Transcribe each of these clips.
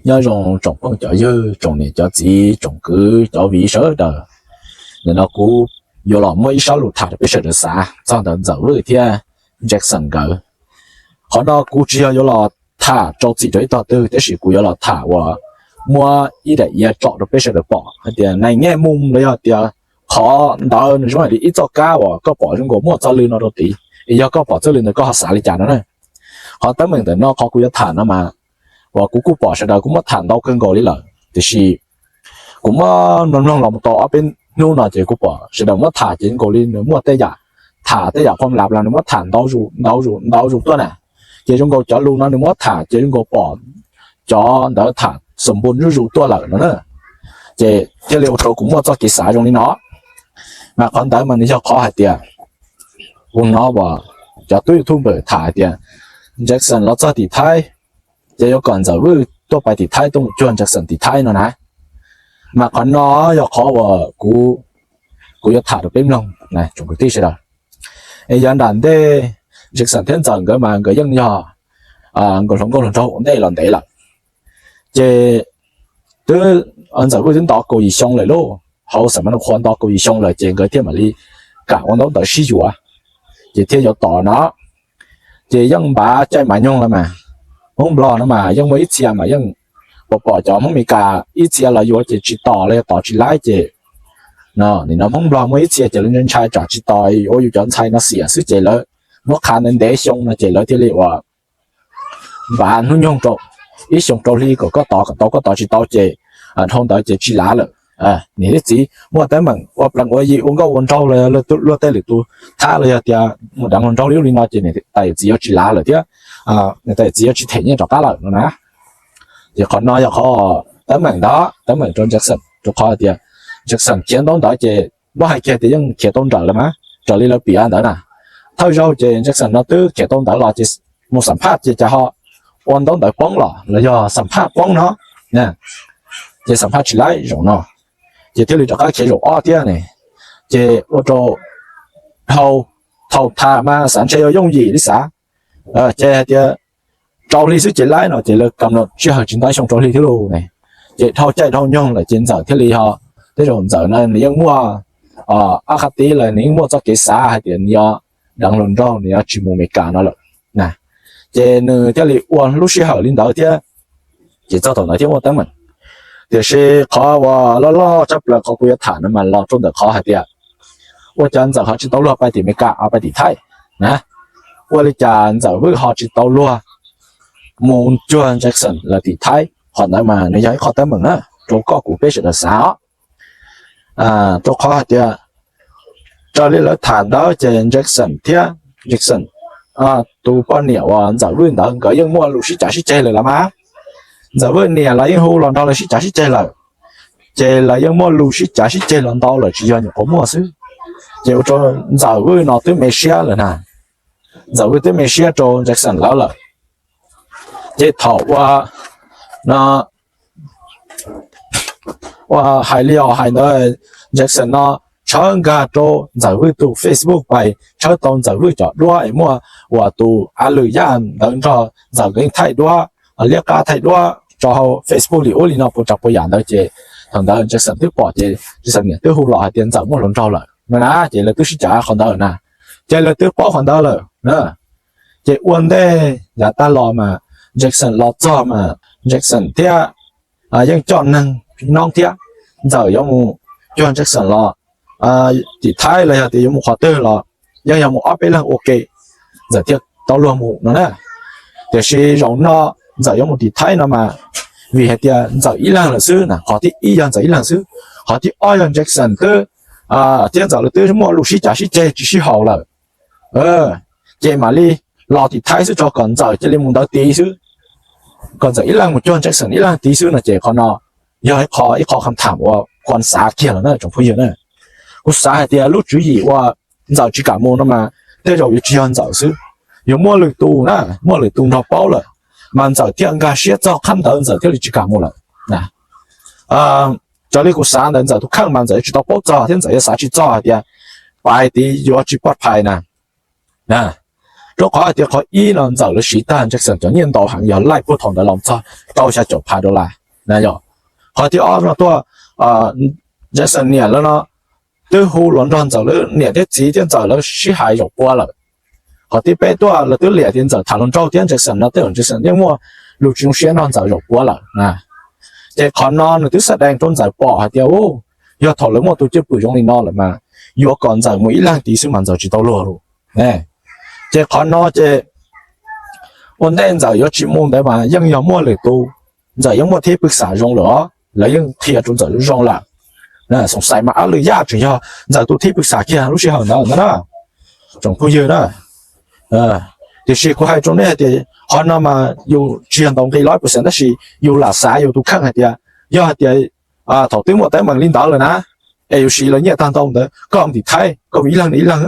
Nyob zoo tsoom phooj cov ywg, tsoom niam cov txiv, tsoom kwv cov viv sawv daws. Ntawm no kuv yuav los muaj ib sab lus tham rau peb sawv daws xav txog ntawm Ntxawm Vwj thiab Jackson nkawd. Qhov no kuv tsis yog yuav los tham rau txim rau ib tog twg, tab sis kuv yuav los tham uas muab ib daim iav tsom rau peb sawv daws pom hais tias nais nyiaj mus los yog tias qhov ntawd nws zoo hais li ib txoj kab uas koj pom zoo nkaus muaj txoj lw no rau tid, es yog koj pom txoj lw ntawd koj ho xav li cas no na. Qhov teeb meem ntawm no qhov kuv yuav tham no mas uas kuv kuj pom sawv daws kuj muab tham ntau kawg nkaus li lawm, tiam sis kuv muab mloog mloog los mus tau ob peb hnub no ces kuv pom sawv daws muab tham ces zoo nkaus li nws muaj tej yam, tham tej yam qhuam lav los nws muab tham ntau zus ntau zus ntau zus tuaj na. Ces zoo nkaus cov lus no nws muab tham ces zoo nkaus pom cov ntawd tham xum npu zuj zus tuaj lawm no na. Ces thiaj li ua rau kuv muaj txoj kev xav zoo li no. Mas qhov ntawd mas nws yog qhov hais tias kuv hnov uas cov tub YouTube tham hais tias Jackson los txog tim Thaib, ces yuav kom Ntxawm Vwj tuaj pais tim Thaib, tuaj mus cuag Jackson tim Thaib no na. Mas qhov no yog qhov uas kuv, kuv yuav tham rau peb mloog tsoom kwv tij sawv daws. Es yav nram ntej Jackson thiab Ntxawm nkawd mas nkawd yeej yog nkawd hluas nkauj hluas nraug ua ntej los ntev lawm. Ces twb, Ntxawm Vwj twb nto kaum yim xyoo lawm lauj, hauv xam mas qhuav nto kaum yim xyoo lawm ces nkawd thiaj mam li kam ua ntaub ntawv sib yuav, ces thiaj yuav tos no. Ces yeej npav caij npav nyoog lawm mas, Hmoob Nplog no mas yeej muaj ib txhia mas yeej pom pom cov Hmoob Meskas ib txhia los yuav ces tsis tos los yog tos tsis laib ces no, nim no Hmoob Nplog muaj ib txhia ces lawv ntshai tsam tsis tos ua yus cov ntxhais no xiam xwb ces lawv muab qha ntev ntev xyoo no ces lawv thiaj li ua npav hnub nyoog rau ib xyoo rau hli kom koj tos kom tau, koj tos tsis tau ces dhau ntawd ces tsis lav lawm. Niam thiab txiv muaj teeb meem ua plees ua yi ua nkauj ua nraug los luag tej lwm tus thab los yog tias mus deev hluas nraug li ub li no ces niam tais txiv yuav tsis lav lawm thiab, niam tais txiv yuav tsis them nyiaj rov qab lawm no na. Ces qhov no yog qhov teeb meem ntawd, teeb meem rau Jackson rau qhov hais tias Jackson khiav ntaub ntawv ces muab hais kiag tias yeej khiav tau nrawm lawm mas raws li lawv piav ntawd na. Thawj zaug ces Jackson no twb khiav tau ntawv los ces mus xam phaj ces cas ho ua ntaub ntawv poob los los yog xam phaj poob no, ces xam phaj tsis laib zaum no, ces thiaj li rov qab khiav zaum ob thiab ne. Ces ua rau dhau, thaum tham mas xav ntshe yuav yooj yim li xav, ces hais tias rau hli xwb ces laib no ces lawv kam los sij hawm tsis ntau xyoo rau hli thiab lauj ne. Ces dhau caij dhau nyoog lawm ces Ntxawm thiaj li ho, tej zaum Ntxawm no nws yeej muaj ob qhab tib lawm, nws yeej muaj txoj kev xav hais tias nws yuav deev hluas nraug, nws yuav tsis mus Meskas no lawm. Ces nws thiaj li ua lub sij hawm li ntawd thiab, ces txog thaum ntawd thiaj muaj teeb meem. Tiam sis qhov uas loj loj tshaj plaws qhov kuv yuav tham no mas los rau ntawm qhov hais tias ua cas Ntxawm ho tsis tau luag pais tim Meskas, pais tim Thaib na? Ua li cas Ntxawm Vwj ho tsis tau luag mus cuag Jackson lawv tim Thaib? Qhov ntawd mas nws yog ib qho teeb meem na, rau koj kuv peb sawv daws xav os. Rau qhov hais tias raws li lawv tham ntawd ces Jackson thiab Jackson tus poj niam uas Ntxawm Vwj ntawd nkawd yeej muaj lus sib cav sib ceg lawm los mas. Ntxawm Vwj niam los yeej hu los nrog lawv sib cav sib ceg lawm, ces lawv yeej muaj lus sib cav sib ceg los ntau lawm tsis yog nyuam qhuav muaj xwb. Ces ua rau Ntxawm Vwj no twb me siab lawm na, Ntxawm Vwj twb me siab rau Jackson lawv lawm. Ces thaum ua no, ua hais li os hais ntawd, Jackson no tshawb nkag rau Ntxawm Vwj tus Facebook pais tshawb tau Ntxawm Vwj cov duab es muaj uas tus a lwm yaj ntawd nrog Ntxawm nkawd yeej thaij duab, liab qab thaij duab rau hauv Facebook li ub li no puas tsav puas yam ntawd ces thaum ntawd Jackson twb pom ces Jackson niam twb hu los hais tias Ntxawm muaj hluas nraug lawm no na, ces lawv twb sib cav qhov ntawd na, ces lawv twb paub qhov ntawd lawm na. Ces ua ntej yav tag los mas Jackson los txog mas Jackson thiab yeej coj neeg noob thiab, Ntxawm yuav mus cuag Jackson los tim Thaib los yog tias yuav mus qhov twg los yeej yog mus ob peb leeg ua ke, Ntxawm thiaj tau luag mus no na. Tiam sis zaum no Ntxawm yuav mus tim Thaib no mas vim hais tias Ntxawm ib leeg lawm xwb na, qhov thib ib yog Ntxawm ib leeg xwb, qhov thib ob yog Jackson twb, thiab Ntxawm lawv twb muaj lus sib cav sib ceg tsis sib haum lawm, ces mam li los tim Thaib xwb tso kom Ntxawm cia li mus ntawd tid xwb, kom Ntxawm ib leeg mus cuag Jackson ib leeg tid xwb no ces qhov no yog ib qho, ib qho kham tham uas kuv xav kiag los na tsoom phooj ywg na. Kuv xav hais tias lub tswv yim uas Ntxawm tsis kam mus no mas tej zaum yuav tsis yog Ntxawm xwb, yuav muaj lwm tus na, muaj lwm tus nrog paub lawm, mas Ntxawm thiaj nkag siab txog qhab ntawd Ntxawm thiaj li tsis kam mus lawm. Raws li kuv xav ntawd Ntxawm tus kheej mas Ntxawm yuav tsis tau paub txog thiab Ntxawm yuav xav tsis txog hais tias pais tid yuav tsis poj phais na. Rau qhov hais tias qhov ib no Ntxawm lawv siv tag Jackson cov nyiaj ntau heev yog laij puag thaum ntawd los txog rau xya caum phav dollar na yog. Qhov thib ob no tuaj, Jackson niam lawv no twb hu los nrog Ntxawm lawv niam thiab txiv thiab Ntxawm lawv sib hais zaum pua lawm. Qhov thib peb tuaj lawv twb liam tias Ntxawm tham hluas nraug thiab Jackson no tej zaum Jackson yeej muaj lus tsis zoo siab nrog Ntxawm zaum pua lawm na. Ces qhov no nws twb xa dees rau Ntxawm pom hais tias, u, yog thaum lawv muaj tus cwj pwm zoo li no lawm mas yuav kom Ntxawm mus ib leeg tid xwb mas Ntxawm tsis tau luag lawm. Ces qhov no ces ua ntej Ntxawm yuav tsis mus ntawd mas yeej yog muaj lwm tus, Ntxawm yeej muaj thib pwj xam zoo lawm os, lawv yeej qhia rau Ntxawm zoo lawm. Xoom xais mas ab lwm yaj tseem yog Ntxawm tus thib pwj xam kiag lub sij hawm ntawd ntag na, tsoom phooj ywg na. Tiam sis kuv hais rau nej hais tias qhov no mas yus tsis yog ntaus nqi lawm pwj xam tab sis yus lam xav yus tus kheej hais tias, yog hais tias thaum twb muaj teeb meem li ntawd lawm na, es yus siv lawv nyiaj tag ntau ntawd koj mus tim Thaib koj mus ib leeg ib leeg,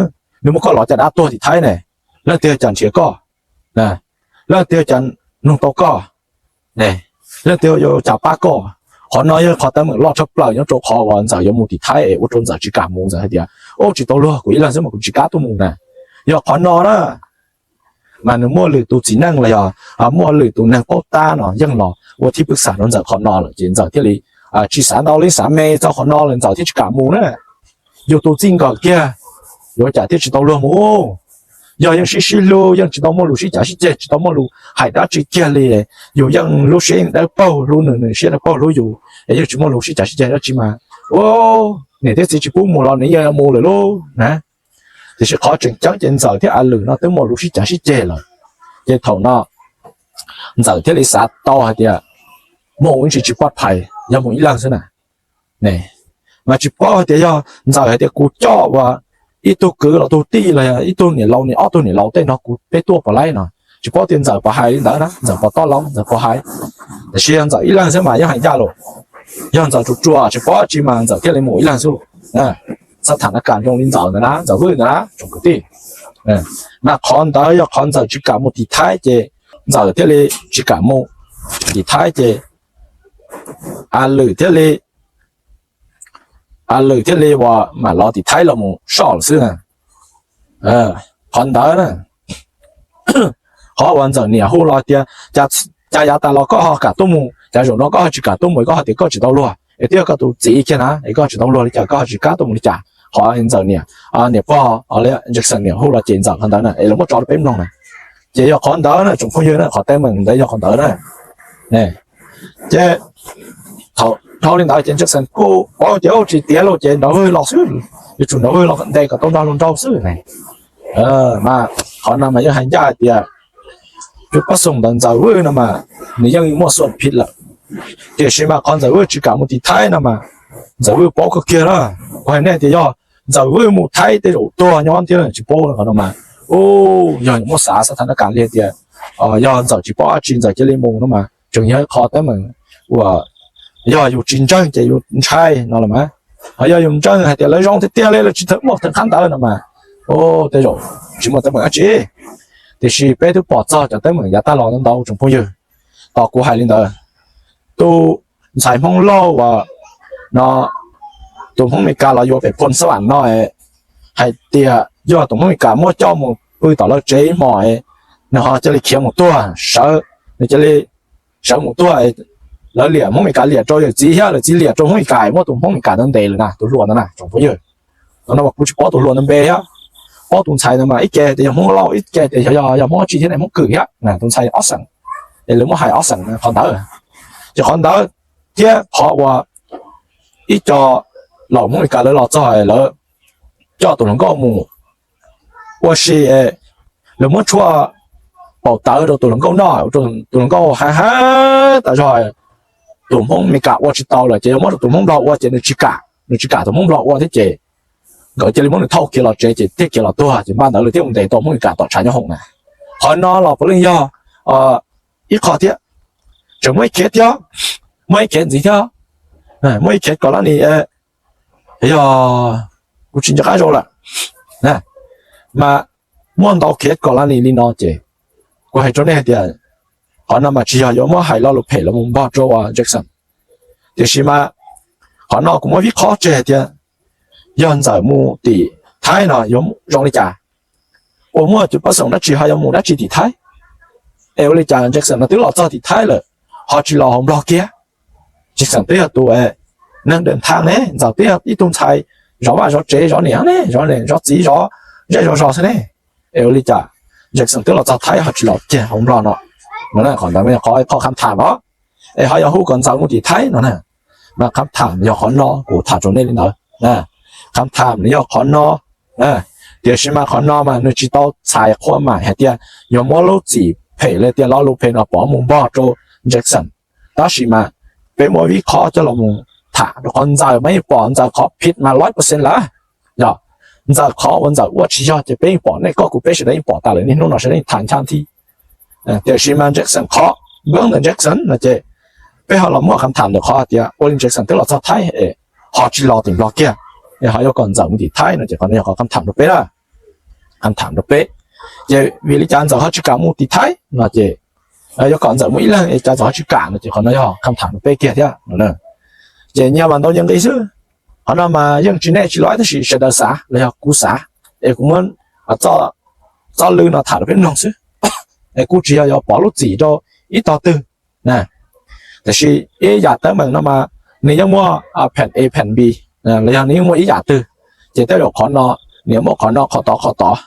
nws muab koj lov cas dab tuag tim Thaib ne, leej twg cas nrhiav koj, leej twg cas nug tau koj, leej twg yuav cas pab koj. Qhov no yog qhov teeb meem loj tshaj plaws nyob rau qhov uas Ntxawm yuav mus tim Thaib es ua rau Ntxawm tsis kam mus, Ntxawm hais tias, u, tsis tau luag, kuv ib leeg xwb mas kuv tsis kam tuaj mus na. Yog qhov no na, mas nws muaj lwm tus txiv neej los yog muaj lwm tus neeg paub tab no yeej los ua thib pwj xam rau Ntxawm qhov no lawm ces Ntxawm thiaj li tsis xav ntau li, xav me txog qhov no lawm Ntxawm thiaj tsis kam mus na. Yus tus txij nkawm kiag yuav cas thiaj tsis tau luag mus. Yog yeej sib sib hlub, yeej tsis tau muaj lus sib cav sib ceg, tsis tau muaj lus hais dab tsi kiag li, yus yeej lub siab dawb paug hlub nws, nws siab dawb paug hlub yus, es yeej tsis muaj lus sib cav sib ceg dab tsi mas, u, niam thiab txiv tsis pub mus los nws yeej mus lawm lauj na. Tiam sis qhov tseem ceeb ces Ntxawm thiab A Lwm no twb muaj lus sib cav sib ceg lawm, ces thaum no Ntxawm thiaj li xav tau hais tias mus ib ntsis tsis pov phais yog mus ib leeg xwb na. Mas tsis paub hais tias yog Ntxawm hais tias kuv coj uas ib tug kwv los tug tij los yog ib tug niam laus, niam ob tug niam laus tej no kuv peb tuaj puas laib no. Tsis paub tias Ntxawm puas hais li ntawd na, Ntxawm puas tob loo, Ntxawm puas hais. Tiam sis yog Ntxawm ib leeg xwb mas yeej hais ncaj lawm. Yog Ntxawm tsuas tsuas tsis paub dab tsi mas Ntxawm thiaj li mus ib leeg xwb. Xab tham na kam zoo li Ntxawm ntawd na, Ntxawm Vwj ntawd na tsoom kwv tij. Mas qhov ntawd yog qhov Ntxawm tsis kam mus tim Thaib ces Ntxawm thiaj li tsis kam mus tim Thaib ces A Lwm thiaj li, A Lwm thiaj li uas mam los tim Thaib los mus soj lawm xwb na. Qhov ntawd na, qhov uas Ntxawm niam hu los tias, cas yav tas los koj ho kam tuaj mus, cas zaum no koj ho tsis kam tuaj mus, koj ho tias koj tsis tau luag, es twb yog koj tus txiv kiag na, es koj tsis tau luag li cas koj ho tsis kam tuaj mus li cas. Qhov Ntxawm niam, niam pog Jackson niam hu los ces Ntxawm qhov ntawd na es lawv muab tso rau peb mloog na. Ces yog qhov ntawd na tsoom phooj ywg na, qhov teeb meem ntawd yog qhov ntawd na. Ces thaum dhau li ntawd ces Jackson kuj paub tias tsis tiav lawm ces Nraug Vwj los xwb, yuav tsum Nraug Vwj los ntes kom tau nrog luag nraug xwb ne. Mas qhov no mas yeej hais ncaj hais tias tus pab xoom ntawd Ntxawm Vwj no mas nws yeej muaj xuam phim lawm. Tiam sis mas qhov Ntxawm Vwj tsis kam mus tim Thaib no mas Ntxawm Vwj paub kawg kiag na. Kuv hais nej tias yog Ntxawm Vwj mus Thaib tej zaum tuag nyob thiab tsis paub qhov no mas, u, yog muab xav xav tham na kam li tias yog Ntxawm tsis paub dab tsi Ntxawm cia li mus no mas tseem yog ib qho teeb meem uas yog yus tsis ntseeg ces yus ntshai no los mas, ho yog yus ntseeg hais tias lawv zoo tiag tiag li lawv tsis tau muaj theem qab ntawd no mas, u, tej zaum tsis muaj teeb meem dab tsi. Tiam sis peb twb pom txog cov teeb meem yav tag los ntau ntau tsoom phooj ywg. Tos kuv hais li ntawd, tus ntxhais Hmoob Lauj uas no, tus Hmoob Meskas los yuav pem Phoo Xab Vam no hais tias yog tus Hmoob Meskas muab coj mus pw tom lawv tsev ib hmos, nws ho cia li khiav mus tuag sawv, nws cia li sawv mus tuag, lawv liam, Hmoob Meskas liam rau yawm txiv thiab lawv txiv liam rau Hmoob Meskas, muab tus Hmoob Meskas ntawd ntes lawm na, tus hluas ntawd na tsoom phooj ywg. Qhov no mas kuv tsis paub tus hluas ntawd npe thiab, paub tus ntxhais ntawd mas ib ce tias yog Hmoob Lauj, ib ce tias yog, yog Hmoob Tsis thiab Hmoob Kwm thiab, tus ntxhais ob xeem, es lawv muab hais ob xeem qhov ntawd. Ces qhov ntawd thiab qhov uas ib co laus Hmoob Meskas lawv los txog lawv coj tus hluas nkauj mus ua si, lawv muab tshuaj paum tawv rau tus hluas nkauj noj, tus hluas nkauj hais hais tas zog, tus Hmoob Meskas ua tsis tau lawm ces yuav muab rau tus Hmoob Nplog ua ces nws tsis kam, nws tsis kam tus Hmoob Nplog ua thiab ces nkawd cia li muab nws thauj khiav los tsev ces thiaj khiav los tuag ces npaj ntawd lawv thiaj mus ntes tau Hmoob Meskas tom tshav nyob hoom na. Qhov no los puav leej yog ib qho thiab, tseem muaj ib khiav thiab, muaj ib khiav ntxiv thiab, muaj ib khiav kom lab nis, yog kuv tsis nco qab zoo lawm, mas muaj ntau khiav kom lab nis li no ces kuv hais rau nej hais tias qhov no mas tsis yog yuav muab hais lo lus phem los mus npog rau Jackson, tiam sis mas qhov no kuv muab vib qhob tseg hais tias yog Ntxawm mus tim Thaib no yuav zoo li cas. puas muaj cov pab xoom dab tsi ho yuav mus dab tsi tim Thaib? Es ua li cas Jackson no twb los txog tim Thaib lawm ho tsis los hauv Nplog kiag? Jackson twb yog tus neeg dawm thaj ne, Ntxawm twb yog ib tug ntxhais zov vaj zov tsev zov niam ne, zov niam zov txiv zov zej zov zos xwb ne. Es ua li cas Jackson twb los txog Thaib ho tsis los kiag hauv Nplog no? Qhov ntawd yog qhov ib qho khab tham os. Es ho yog hu kom Ntxawm mus tim Thaib no na. Mas khab tham yog qhov no, kuv tham rau nej li ntawd. Khab tham nws yog qhov no. Tiam sis mas qhov no mas nws tsis tau txhais qhua mam hais tias yuav muab lub txim phem li tias lo lus phem no pov mus npog rau Jackson. Tab sis mas peb muab vib qhov coj los mus tham rau qhov Ntxawm mas yeej pom Ntxawm qhov phim mas lawm. Yog Ntxawm qhov uas Ntxawm ua tsis yog ces peb yeej pom, nej koj kuv peb sawv daws yeej pom tas lawm, niaj hnub no sawv daws yeej tham ncha thiab. Tiam sis mas Jackson qhov, npab ntawm Jackson no ces peb ho los muaj khab tham ntawm qhov hais tias ua li Jackson twb los txog Thaib es ho tsis los tim Nplog kiag, es ho yuav kom Ntxawm mus tim Thaib no ces qhov no yog qhov khab tham rau peb na. Khab tham rau peb, ces vim li cas Ntxawm ho tsis kam mus tim Thaib no ces, yuav kom Ntxawm mus ib leeg es cas Ntxawm ho tsis kam no ces qhov no yog khab tham rau peb kiag thiab no. Ces nyias mas ntau nyias nqi xwb. Qhov no mas yeej tsis nej tsis laib tab sis sawv daws xav los yog kuv xav, es kuv muab txoj lw no tham rau peb mloog xwb. Es kuv tsis yog yuav pov lub txim rau ib tog twg na. Tiam sis ib yam teeb meem no mas nws yeej muaj phan A phan B, los yog nws yeej muaj ib yam twg, ces tej zaum qhov no nws muaj qhov no qhov tod qhov tod.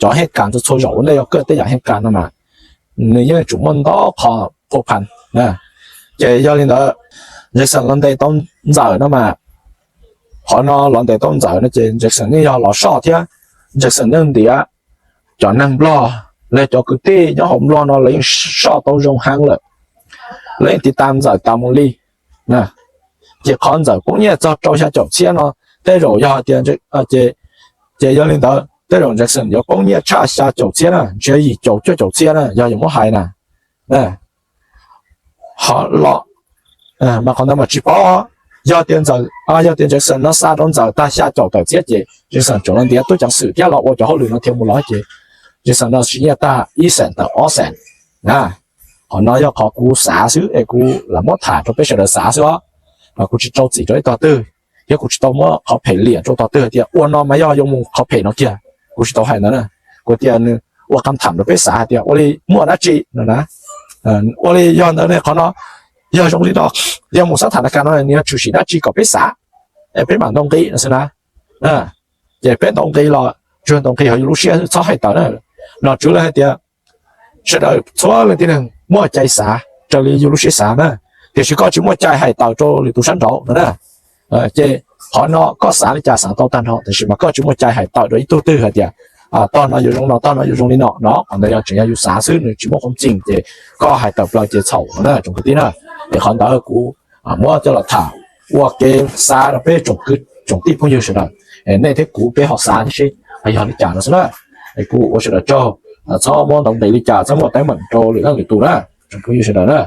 Cov hej kas txhua txhua zaum ua ntej yuav kawm tej yam hej kas no mas nws yeej tsum muaj ntau qhov phuaj phan. Ces yog li ntawd, Jackson los ntes tau Ntxawm no mas, qhov no los ntes tau Ntxawm no ces Jackson yeej yog los soj thiab. Jackson yeej ntiav cov neeg Nplog, los cov kwv tij nyob hauv Nplog no lawv yeej soj tau zoo heev lawm, lawv yeej tiv tas Ntxawm tas mus li. Ces qhov Ntxawm poob nyiaj txog rau xya caum txhiab no, tej zaum yog tias, ces yog li ntawd tej zaum Jackson yuav poob nyiaj tshaj xya caum txhiab na, ntshe yim caum cuaj caum txhiab na yog yuav muab hais na. Ho los, mas qhov ntawd mas tsis paub. Yog tias Ntxawm, yog tias Jackson no xa rau Ntxawm tag xya caum tawm txhiab ces Jackson tseem los ntiav tub ceev xwm thiab los ua cov hauj lwm no thiab mus los ces Jackson no siv nyiaj tag ib xees tawm ob xees na. Qhov no yog qhov kuv xav xwb es kuv lam muab tham rau peb sawv daws xav xwb os. Mas kuv tsis rau txim rau ib tog twg, thiab kuv tsis tau muab qhov phem liam rau tog twg hais tias ua no mas yog yuav mus qhov phem no kiag, kuv tsis tau hais ntawd na. Kuv tias nws ua khab tham rau peb xav hais tias ua li muaj dab tsi no na. Ua li yog ntawd ne qhov no yog zoo li no, yog mus xab tham tas kas no nws yuav tshwm sim dab tsi kom peb xav, es peb mam ntaus nqi no xwb na. Ces peb ntaus nqi los tsuas ntaus nqi hauv yus lub siab txhob hais tawm na. Nom tswv lawv hais tias sawv daws txhua leej tib neeg muaj cai xav raws li yus lub siab xav na, tiam sis koj tsis muaj cai hais tawm rau lwm tus sab nraud no na. Ces qhov no koj xav li cas xav tau tag nrho, tiam sis mas koj tsis muaj cai hais tawm rau ib tug twg hais tias tog no yuav zoo no, tog no yuav zoo li no no. Qhov ntawd yog tseem yog yus xav xwb, nws tsis muaj qhov tseeb ces koj hais tawm plaws ces txhaum na tsoom kwv tij na. Es qhov ntawd kuv muab coj los tham ua kev xav rau peb tsoom kwv tsoom tij phooj ywg sawv daws, nej thiab kuv peb ho xav seb yog li cas no xwb na. Es kuv ua sawv daws tsaug, txhob muab ntaus nqi li cas, txhob muaj teeb meem rau lwm leej lwm tus na, tsoom phooj ywg sawv daws na.